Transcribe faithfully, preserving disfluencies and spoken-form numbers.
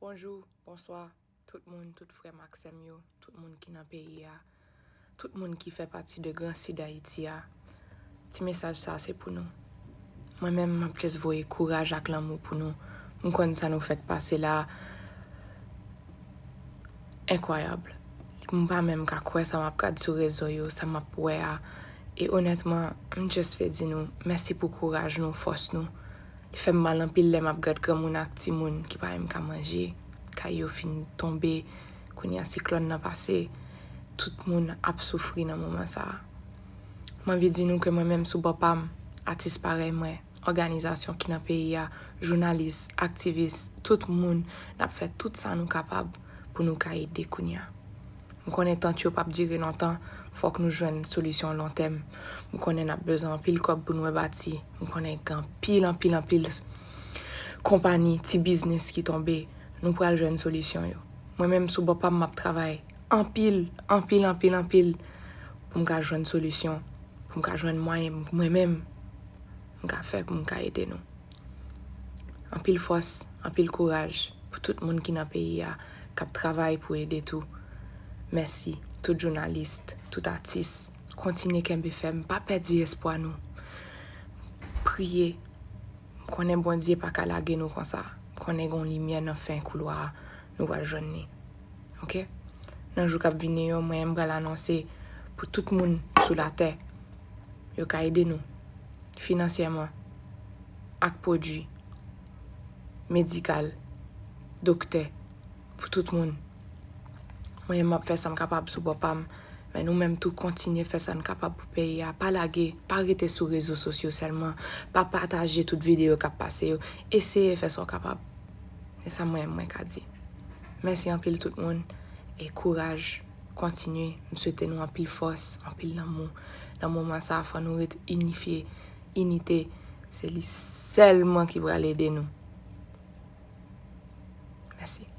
Bonjou, bonswa, tout moun, tout frè m ak sè m yo, tout moun ki nan peyi a, tout moun ki fè pati de Gran Sid Ayiti a. Ti mesaj sa se pou nou. Mwen menm, m ap just voye kouraj ak lanmou pou nou. M konn sa nou fèk pase la, enkwayab. M pa menm ka kwè sa m ap gad sou rezo yo, sa m ap wè a. E onètman, m just vle di nou mèsi pou kouraj nou, fòs nou. Li fè m mal anpil lè m ap gad granmoun ak timoun ki pa menm ka manje, kay yo fin tonbe, kounye a siklòn nan pase, tout moun ap soufri nan moman sa a. M anvi di nou ke mwen menm sou bò pa m, atis parèy mwen, òganizasyon ki nan peyi a, jounalis, aktivis, tout moun, n ap fè tout sa nou kapab pou nou ka ede kounye a. M konnen tant yo p ap dire lontan, fòk nou jwenn solisyon lontèm. M konnen n ap bezwen anpil kòb pou nou rebati. M konnen gen anpil, anpil, anpil konpani, ti biznis ki tonbe. Nou pral jwenn solisyon yo. Mwen menm sou bò pa m, m ap travay anpil, anpil, anpil, anpil pou m ka jwenn solisyon, pou m ka jwenn mwayen mwen menm m ka fè pou m ka ede nou. Anpil fòs, anpil kouraj pou tout moun ki nan peyi a, k ap travay pou ede tou. Mèsi, tout jounalis, tout atis. Kontinye kenbe fèm, pa pèdi espwa nou. Priye. M konnen Bondye pa ka lage nou konsa. M konnen gen yon limyè nan fen koulwa a, nou pral jwenn li. Oke? Nan jou k ap vini yo, mwen, m pral anonse pou tout moun sou latè, yo ka ede nou finansyèman ak pwodui medikal, doktè, pou tout moun. Mwen, m ap fè sa m kapab sou bò pa m, men nou menm tou, kontinye fè sa n kapab pou peyi a. Pa lage, pa rete sou rezo sosyo sèlman, pa pataje tout videyo k ap pase yo. Eseye fè sa w kapab. Se sa mwen, mwen ka di. Mèsi anpil tout moun e kouraj. Kontinye. M swete nou anpil fòs, anpil lanmou. Nan moman sa a, fò nou ret inifye, inite. Se li sèlman ki pral ede nou. Mèsi.